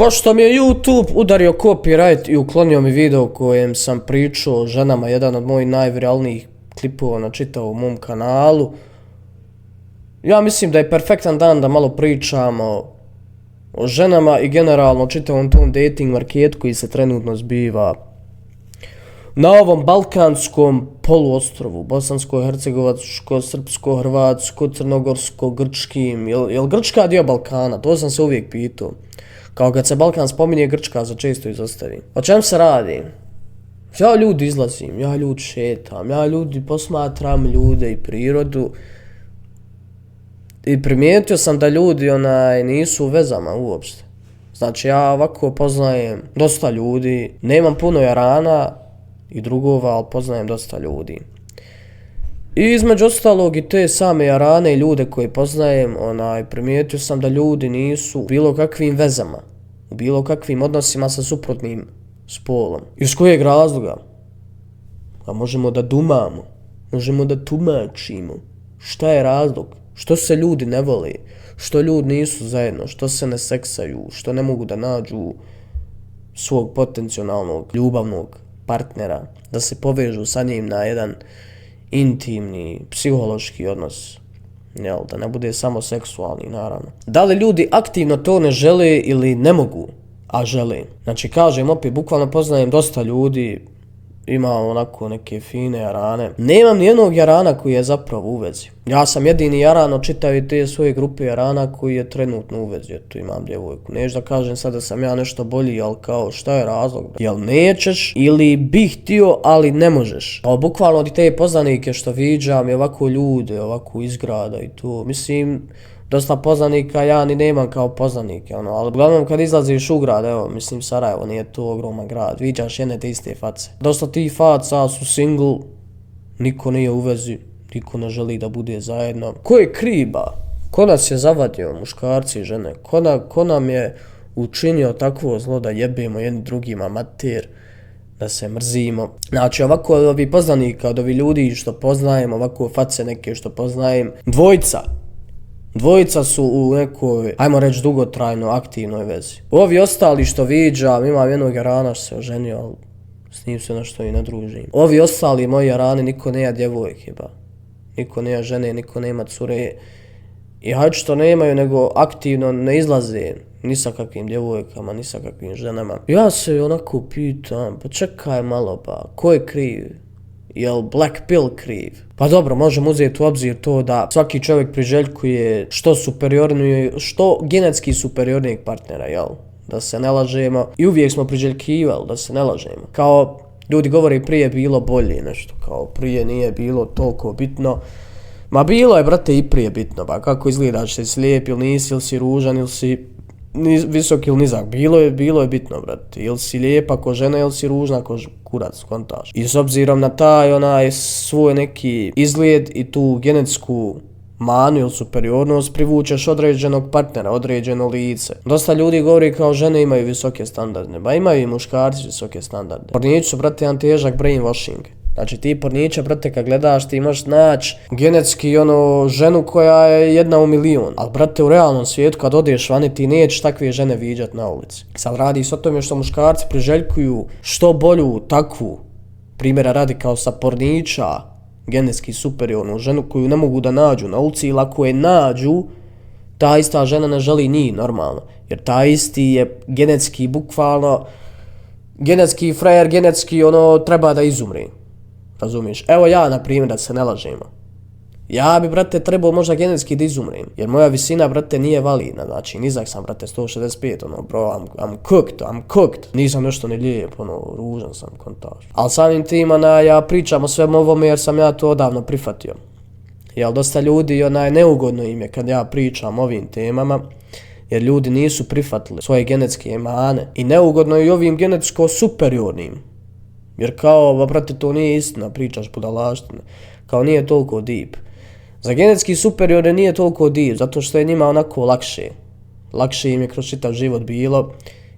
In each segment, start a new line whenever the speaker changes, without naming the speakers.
Pošto mi je YouTube udario copyright i uklonio mi video kojem sam pričao o ženama, jedan od mojih najviralnijih klipova na čitavom mom kanalu, ja mislim da je perfektan dan da malo pričamo o ženama i generalno o čitavom tom dating marketu koji se trenutno zbiva na ovom balkanskom poluostrovu, bosansko-hercegovačko, srpsko-hrvatsko, crnogorsko-grčkim, jel Grčka dio Balkana? To sam se uvijek pitao. Kao kad se Balkan spominje, Grčka se često izostavi. O čem se radi? Ja ljudi izlazim, ja ljudi šetam, ja ljudi posmatram ljude i prirodu. I primijetio sam da ljudi nisu u vezama uopšte. Znači ja ovako poznajem dosta ljudi, nemam puno jarana i drugova, ali poznajem dosta ljudi. I između ostalog i te same jarane i ljude koje poznajem, primijetio sam da ljudi nisu u bilo kakvim vezama, u bilo kakvim odnosima sa suprotnim spolom. Iz kojeg razloga? A možemo da dumamo, možemo da tumačimo. Šta je razlog? Što se ljudi ne vole? Što ljudi nisu zajedno? Što se ne seksaju? Što ne mogu da nađu svog potencijalnog ljubavnog partnera? Da se povežu sa njim na jedan intimni, psihološki odnos. Jel, da ne bude samo seksualni, naravno. Da li ljudi aktivno to ne žele ili ne mogu, a žele? Znači, kažem opet, bukvalno poznajem dosta ljudi, imam onako neke fine jarane. Nemam nijednog jarana koji je zapravo u vezi. Ja sam jedini jaran od čitave te svoje grupe jarana koji je trenutno u vezi. Eto, imam djevojku. Neću da kažem sad da sam ja nešto bolji, ali kao šta je razlog? Jel nećeš ili bih htio, ali ne možeš? Pa bukvalno od te poznanike što viđam i ovako ljude, ovako izgrada i to. Mislim, dosta poznanika ja ni nemam kao poznanike, ali uglavnom kad izlaziš u grad, evo, mislim Sarajevo nije to ogroman grad, viđaš jedne te iste face. Dosta tih faca su single, niko nije u vezi, niko ne želi da bude zajedno. Ko je kriba? Ko nas je zavadio, muškarci i žene? Ko nam je učinio takvo zlo da jebemo jedni drugima mater, da se mrzimo? Znači ovako od ovih poznanika, od ovih ljudi što poznajem, ovako face neke što poznajem, Dvojica su u nekoj, ajmo reći, dugotrajno aktivnoj vezi. Ovi ostali što viđam, imam jednog jarana što se oženio, ali s njim se nešto i ne družim. Ovi ostali moji jarani, niko nema djevojke, ba. Niko nema žene, niko nema cure. I hajde što nemaju, nego aktivno ne izlaze ni sa kakvim djevojkama, ni sa kakvim ženama. Ja se onako pitam, pa čekaj malo, pa ko je kriv? Jel Black Pill kriv? Pa dobro, možemo uzeti u obzir to da svaki čovjek priželjkuje što genetski superiornijeg partnera, jel? Da se ne lažemo. I uvijek smo priželjkivali, da se ne lažemo. Kao ljudi govore prije bilo bolje nešto, kao prije nije bilo toliko bitno. Ma bilo je, brate, i prije bitno, pa kako izgledaš, si lijep ili nisi, ili si ružan, ili si visok ili nizak, bilo je bitno, brate, ili si lijepa ko žena ili si ružna ko kurac, kontaž. I s obzirom na taj svoj neki izgled i tu genetsku manu ili superiornost privučeš određenog partnera, određeno lice. Dosta ljudi govori kao žene imaju visoke standarde, ba imaju i muškarci visoke standarde. Pornići su, brate, jedan težak brainwashing. Znači ti porniče, brate, kad gledaš ti imaš naći genetski ženu koja je 1 u milion. Ali brate, u realnom svijetu kad odeš vani ti nećeš takve žene viđat na ulici. Sad radi se o tome što muškarci priželjkuju što bolju takvu, primjera radi kao sa porniča, genetski superiornu ženu koju ne mogu da nađu na ulici, ili ako je nađu, ta ista žena ne želi njih normalno. Jer ta isti je genetski bukvalno, genetski frajer, genetski treba da izumri. Razumiješ? Evo ja, na primjer, da se ne lažemo. Ja bi, brate, trebao možda genetski da izumrim. Jer moja visina, brate, nije validna. Znači, nizak sam, brate, 165, bro, I'm cooked. Nisam nešto ni lijep, ružan sam, kontaž. Ali samim tim, ja pričam o svem ovome jer sam ja to odavno prihvatio. Jel, dosta ljudi, neugodno im je kad ja pričam o ovim temama. Jer ljudi nisu prihvatili svoje genetske mane. I neugodno je i ovim genetsko superiornim. Jer kao, brate, to nije istina, pričaš budalaštine. Kao nije toliko deep. Za genetski superiore nije toliko deep, zato što je njima onako lakše. Lakše im je kroz čitav život bilo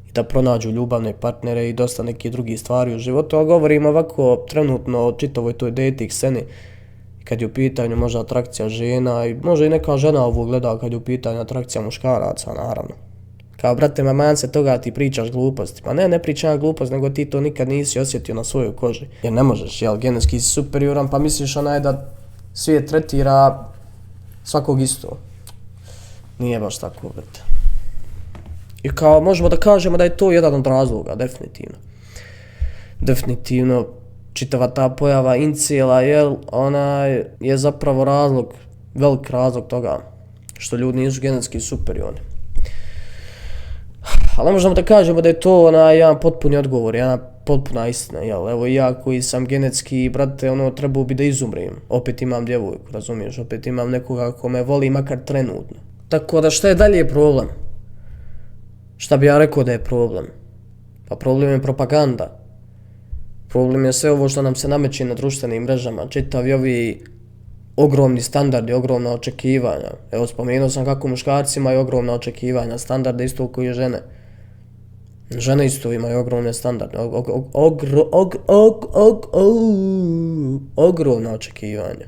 i da pronađu ljubavne partnere i dosta neke drugi stvari u životu. A govorim ovako trenutno o čitavoj toj dating sceni. Kad je u pitanju možda atrakcija žena i možda i neka žena ovo gleda kad je u pitanju atrakcija muškaraca, naravno. Kao, brate, mamance, toga ti pričaš gluposti. Pa ne pričam ja glupost, nego ti to nikad nisi osjetio na svojoj koži. Jer ne možeš, jel, genetski si superioran, pa misliš da svijet tretira svakog isto. Nije baš tako, brate. I kao, možemo da kažemo da je to jedan od razloga, definitivno. Definitivno, čitava ta pojava incela, jel, ona je zapravo razlog, velik razlog toga što ljudi nisu genetski superiorni. Ali ne možemo da kažemo da je to jedan potpuni odgovor, jedna potpuna istina, jel? Evo ja koji sam genetski, brate, trebao bi da izumrim. Opet imam djevojku, razumiješ? Opet imam nekoga ko me voli, makar trenutno. Tako da šta je dalje problem? Šta bi ja rekao da je problem? Pa problem je propaganda. Problem je sve ovo što nam se nameće na društvenim mrežama, čitavi ovi ogromni standardi, ogromna očekivanja. Evo, spomenuo sam kako muškarci imaju ogromna očekivanja, standarde isto koji i žene. Žene isto imaju ogromne standarde, ogromna očekivanja.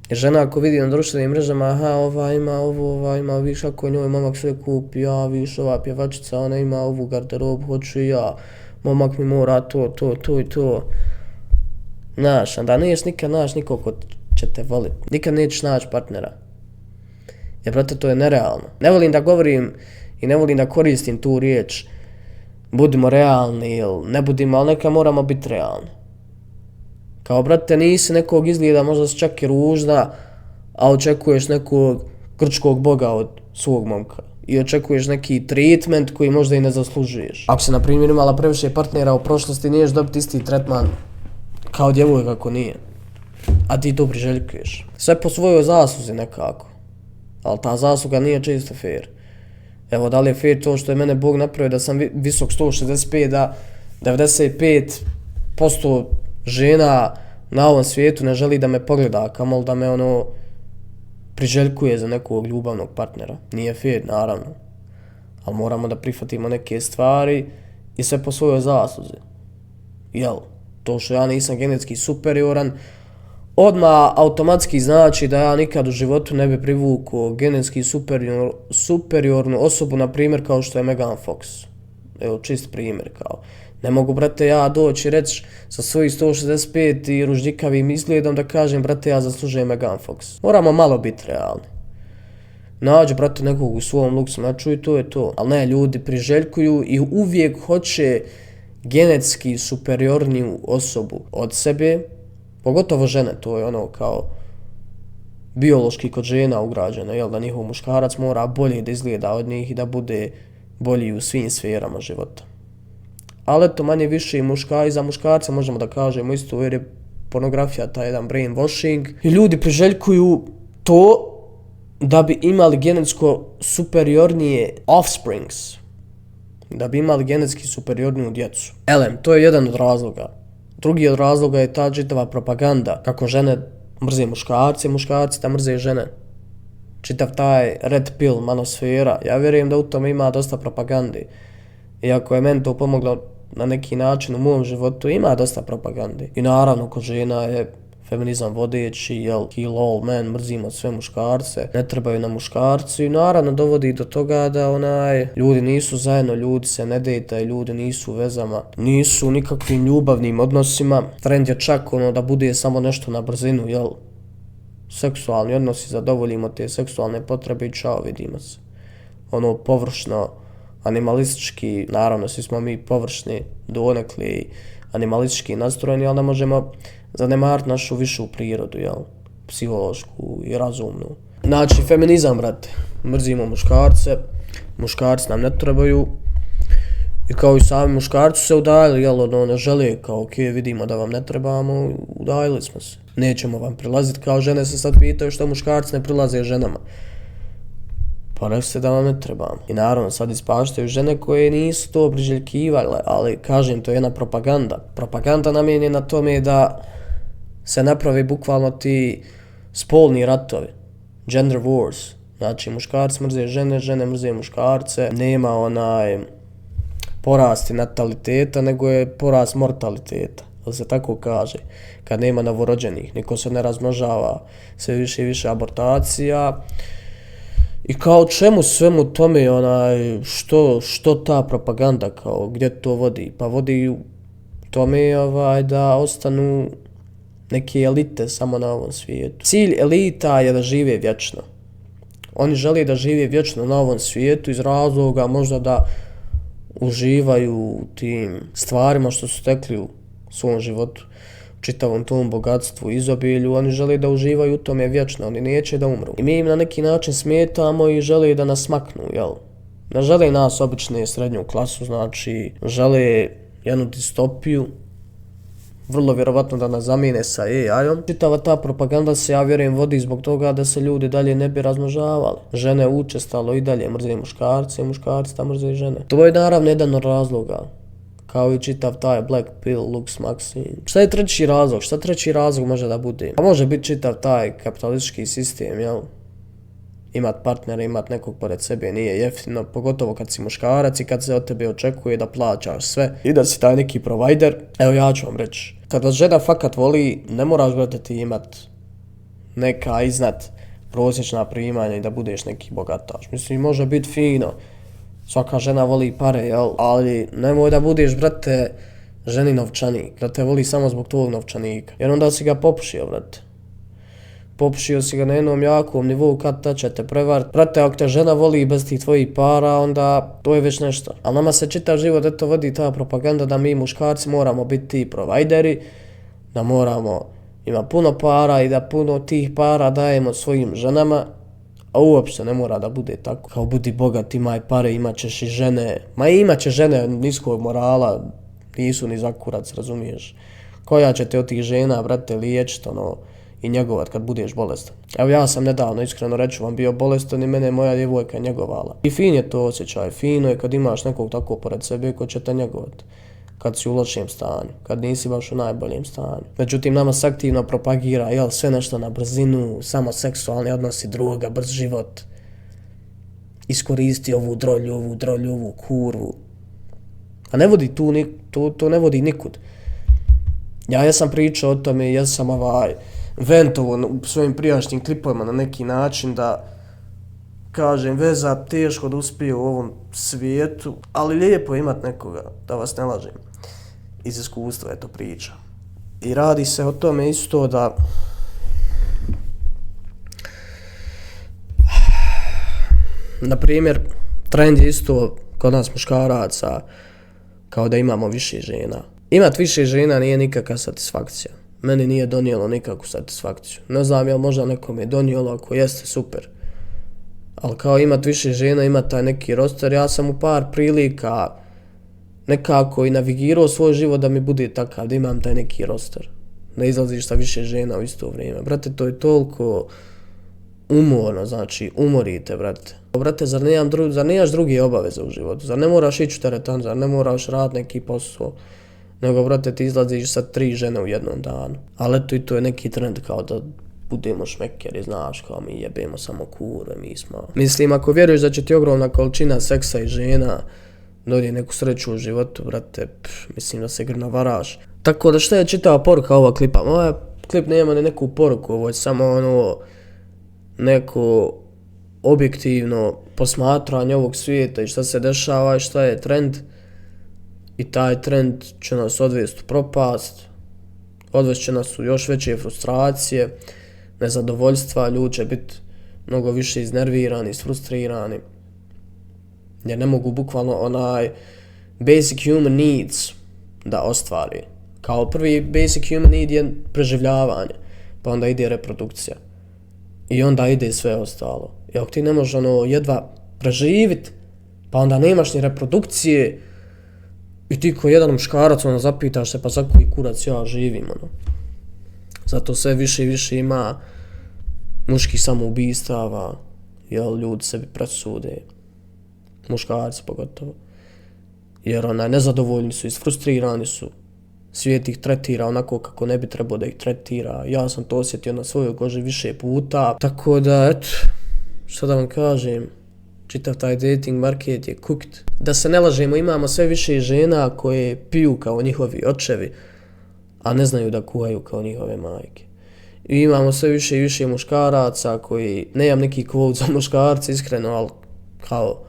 Jer žena ako vidi na društvenim mrežama, aha, ova ima ovo, ova ima, viš ako njoj momak sve kupi, ja, viš ova pjevačica, ona ima ovu garderobu, hoću i ja, momak mi mora to i to. Znaš, onda nećeš nikad naći nikog ko će te voliti, nikad nećeš naći partnera. Jer, brate, to je nerealno. Ne volim da govorim i ne volim da koristim tu riječ, budimo realni ili ne budimo, ali neka moramo biti realni. Kao, brate, nisi nekog izgleda, možda si čak i ružna, a očekuješ nekog grčkog boga od svog momka. I očekuješ neki treatment koji možda i ne zaslužuješ. Ako si, na primjer, imala previše partnera u prošlosti, niješ dobiti isti tretman kao djevojka ako nije. A ti to priželjkuješ. Sve po svojoj zasluzi nekako. Ali ta zasluga nije često fair. Evo, da li je fair to što je mene Bog napravio da sam visok 165, da 95% žena na ovom svijetu ne želi da me pogleda, kamoli da me priželjkuje za nekog ljubavnog partnera. Nije fair, naravno. Ali moramo da prihvatimo neke stvari i sve po svojoj zasluzi. Jel? To što ja nisam genetski superioran, odmah automatski znači da ja nikad u životu ne bi privukao genetski superiornu osobu, na primjer kao što je Megan Fox. Evo, čist primjer, kao. Ne mogu, brate, ja doći i reći sa svojih 165 i ruždjikavim izgledom da kažem, brate, ja zaslužujem Megan Fox. Moramo malo biti realni. Nađi, brate, nekog u svom luksu maču i to je to. Ali ne, ljudi priželjkuju i uvijek hoće genetski superiorniju osobu od sebe, pogotovo žene, to je kao biološki kod žena ugrađeno, jel, da njihov muškarac mora bolje da izgleda od njih i da bude bolji u svim sferama života. Ali eto, manje više i za muškarce možemo da kažemo isto, jer je pornografija taj jedan brainwashing i ljudi priželjkuju to da bi imali genetsko superiornije offsprings, da bi imali genetski superiorniju djecu. To je jedan od razloga. Drugi od razloga je ta čitava propaganda, kako žene mrze muškarce, muškarci da mrze žene. Čitav taj red pill manosfera, ja vjerujem da u tome ima dosta propagande. Iako je meni to pomoglo na neki način u mom životu, ima dosta propagande. I naravno, kod žena je feminizam vodeći, jel, kill all men, mrzimo sve muškarce, ne trebaju nam muškarci i naravno dovodi do toga da ljudi nisu zajedno, ljudi se ne dejtaju, ljudi nisu u vezama, nisu u nikakvim ljubavnim odnosima. Trend je čak da bude samo nešto na brzinu, jel, seksualni odnosi, zadovoljimo te seksualne potrebe i čao, vidimo se. Površno, animalistički, naravno svi smo mi površni, donekli animalistički nastrojeni, ali ne možemo zanemariti našu višu prirodu, jel, psihološku i razumnu. Znači, feminizam, brate, mrzimo muškarce, muškarci nam ne trebaju i kao i sami muškarci se udaljili, jel, ne žele, kao ok, vidimo da vam ne trebamo, udaljili smo se. Nećemo vam prilaziti, kao žene se sad pitaju što muškarci ne prilaze ženama. Pa rekli da vam ne trebamo. I naravno sad ispaštaju žene koje nisu to priželjkivale, ali kažem, to je jedna propaganda. Propaganda namijenjena tome da se napravi bukvalno ti spolni ratovi, gender wars. Znači, muškarci mrze žene, žene mrze muškarce, nema porasti nataliteta, nego je porast mortaliteta, da se tako kaže. Kad nema novorođenih, niko se ne razmnožava, sve više i više abortacija. I kao čemu svemu tome, što ta propaganda, kao, gdje to vodi? Pa vodi tome, da ostanu neke elite samo na ovom svijetu. Cilj elita je da žive vječno. Oni žele da žive vječno na ovom svijetu iz razloga možda da uživaju u tim stvarima što su stekli u svom životu, čitavom tom bogatstvu, izobilju. Oni žele da uživaju u tome vječno, oni neće da umru. I mi im na neki način smetamo i žele da nas maknu, jel? Ne žele nas obične srednju klasu, znači žele jednu distopiju, vrlo vjerovatno da nas zamijene sa AI-om. Čitava ta propaganda se, ja vjerujem, vodi zbog toga da se ljudi dalje ne bi razmnožavali. Žene učestalo i dalje mrze muškarce, muškarci da mrze žene. To je naravno jedan od razloga, kao i čitav taj Black Pill, Lux Maxine. Šta je treći razlog? Šta treći razlog može da bude? Pa može biti čitav taj kapitalistički sistem, jel? Imat partnera, imat nekog pored sebe nije jeftino, pogotovo kad si muškarac i kad se od tebe očekuje da plaćaš sve i da si taj neki provider. Evo ja ću vam reći, kad vas žena fakat voli, ne moraš, brate, ti imat neka iznad prosječna primanja i da budeš neki bogataš. Mislim, može biti fino, svaka žena voli pare, jel? Ali nemoj da budeš, brate, ženi novčanik, da te voli samo zbog tvojeg novčanika, jer onda si ga popušio, brate. Popušio si ga na jednom jakom nivou, kad ta će te prevariti. Brate, ako te žena voli bez tih tvojih para, onda to je već nešto. Ali nama se čitav život eto vodi ta propaganda da mi muškarci moramo biti ti provajderi, da moramo imati puno para i da puno tih para dajemo svojim ženama, a uopšte ne mora da bude tako. Kao budi bogat, imaj pare, imat ćeš i žene. Ma imat će žene niskog morala, nisu ni za kurac, razumiješ. Koja će te od tih žena, brate, liječiti, i njegovat kad budeš bolestan. Evo ja sam nedavno, iskreno reću vam, bio bolestan i mene moja djevojka njegovala. I fin je to osjećaj, fino je kad imaš nekog tako pored sebe ko će te njegovat. Kad si u lošem stanju, kad nisi baš u najboljem stanju. Međutim, nama se aktivno propagira, jel, sve nešto na brzinu, samo seksualni odnosi, droga, brz život. Iskoristi ovu drolju, ovu kurvu. A ne vodi to ne vodi nikud. Ja sam pričao o tome, ja sam ventovo u svojim prijašnjim klipovima na neki način da kažem, veza teško da uspije u ovom svijetu, ali lijepo je imat nekoga, da vas ne lažem. Iz iskustva je to priča. I radi se o tome isto da na primjer, trend je isto kod nas muškaraca kao da imamo više žena. Imat više žena nije nikakva satisfakcija. Meni nije donijelo nikakvu satisfakciju. Ne znam je li možda nekome donijelo, ako jeste super. Ali kao imat više žena, imat taj neki roster, ja sam u par prilika nekako i navigirao svoj život da mi bude takav, da imam taj neki roster. Da izlaziš sa više žena u isto vrijeme. Brate, to je toliko umorno, znači umorite, brate. Brate, zar nemaš druge obaveze u životu? Zar ne moraš ići u teretan, zar ne moraš raditi neki posao? Nego, brate, ti izlaziš sa 3 žene u jednom danu. Ali eto i to je neki trend kao da budemo šmekeri, znaš, kao mi jebemo samo kurve, mi smo. Mislim, ako vjeruješ da će ti ogromna količina seksa i žena donijeti neku sreću u životu, brate, mislim da se grno varaš. Tako da šta je čitava poruka ovog klipa? Ovaj klip nema ni neku poruku, ovo je samo neko objektivno posmatranje ovog svijeta i šta se dešava i šta je trend. I taj trend će nas odvesti u propast, odvest će nas u još veće frustracije, nezadovoljstva, ljudi će biti mnogo više iznervirani, isfrustrirani. Jer ne mogu bukvalno basic human needs da ostvari. Kao prvi basic human need je preživljavanje, pa onda ide reprodukcija. I onda ide sve ostalo. I ako ti ne možeš jedva preživit, pa onda nemaš ni reprodukcije, i ti ko jedan muškarac, zapitaš se, pa za koji kurac ja živim, Zato sve više i više ima muških samoubistava, jel, ljudi sebi presude, muškarci pogotovo. Jer nezadovoljni su, isfrustrirani su, svijet ih tretira onako kako ne bi trebao da ih tretira. Ja sam to osjetio na svojoj koži više puta, tako da, eto, što da vam kažem, čitav taj dating market je cooked. Da se ne lažemo, imamo sve više žena koje piju kao njihovi očevi, a ne znaju da kuhaju kao njihove majke. I imamo sve više i više muškaraca koji, nemam neki kvot za muškarce iskreno, ali kao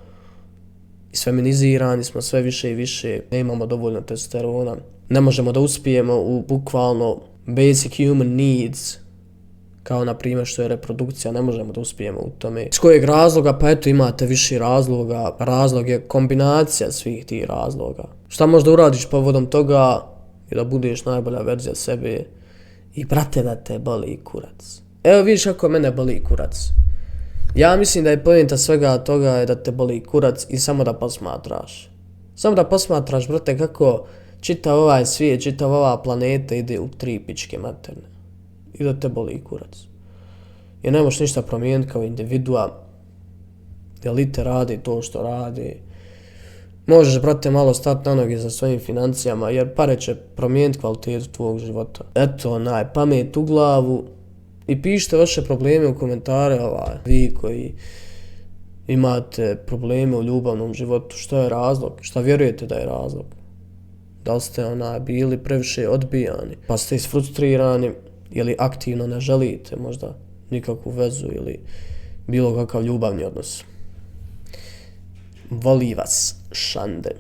isfeminizirani smo sve više i više, ne imamo dovoljno testosterona. Ne možemo da uspijemo u bukvalno basic human needs, kao na primjer što je reprodukcija, ne možemo da uspijemo u tome. Iz kojeg razloga? Pa eto, imate više razloga. Razlog je kombinacija svih tih razloga. Šta možda uradiš povodom toga i da budeš najbolja verzija sebe i brate da te boli kurac. Evo vidiš kako mene boli kurac. Ja mislim da je poenta svega toga je da te boli kurac i samo da posmatraš. Samo da posmatraš, brate, kako čitav ovaj svijet, čitav ova planeta ide u 3 pičke materne. I da te boli kurac. Jer ne možeš ništa promijeniti kao individua. Elite radi to što radi. Možeš, brate, malo stati na noge za svojim financijama, jer pare će promijeniti kvalitetu tvojeg života. Eto, pamet u glavu i pišite vaše probleme u komentare, vi koji imate probleme u ljubavnom životu, što je razlog, šta vjerujete da je razlog. Da li ste bili previše odbijani, pa ste isfrustrirani, ili aktivno ne želite možda nikakvu vezu ili bilo kakav ljubavni odnos. Voli vas, Šande.